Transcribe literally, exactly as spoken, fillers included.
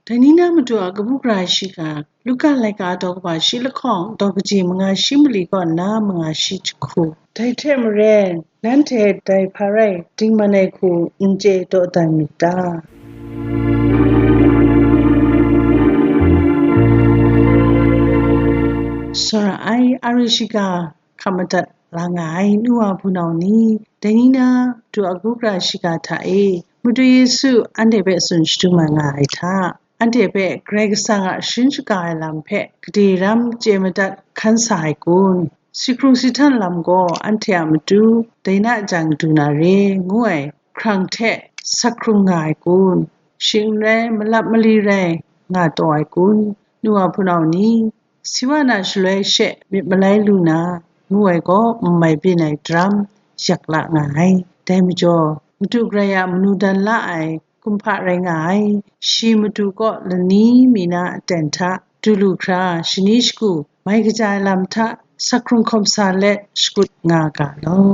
Dai ni na Madu a kabu gara shiga, Luka laika daw kaba shi lahkawng, daw kaji manga shi mali kaw nna manga shi jahku. Dai hte maren, nanhte dai hpa rai dingman ai hku n chye daw dan myit ta? Tsawra ai, a ri shiga hkam madat la nga ai nu wa hpunau ni, dai ni na Madu a kabu gara shiga hta e, Madu Yesu anhte hpe tsun shadum ai nga ai hta, anhte hpe Karai Kasang a sharin shaga ai lam hpe gade ram chye madat hkan sa ai kun? Si hkrung si htan lam gaw anhte a matu dai na jang du na re, ngu ai hkrang hte sak hkrung nga ai kun? Shing n rai, malap mali rai nga taw ai kun? Nu wa hpunau ni, si wa na shaloi she myit malai lu na, ngu ai gaw n mai byin ai daram yak la nga ai. Dai majaw, Madu Karai a manu dan la ai kumhpa rai nga ai. Shi Madu kaw lani mi na aten hta du lu hkra, shani shagu mai kaja ai lam hta sak hkrung hkawm sa let shakut nga ga law.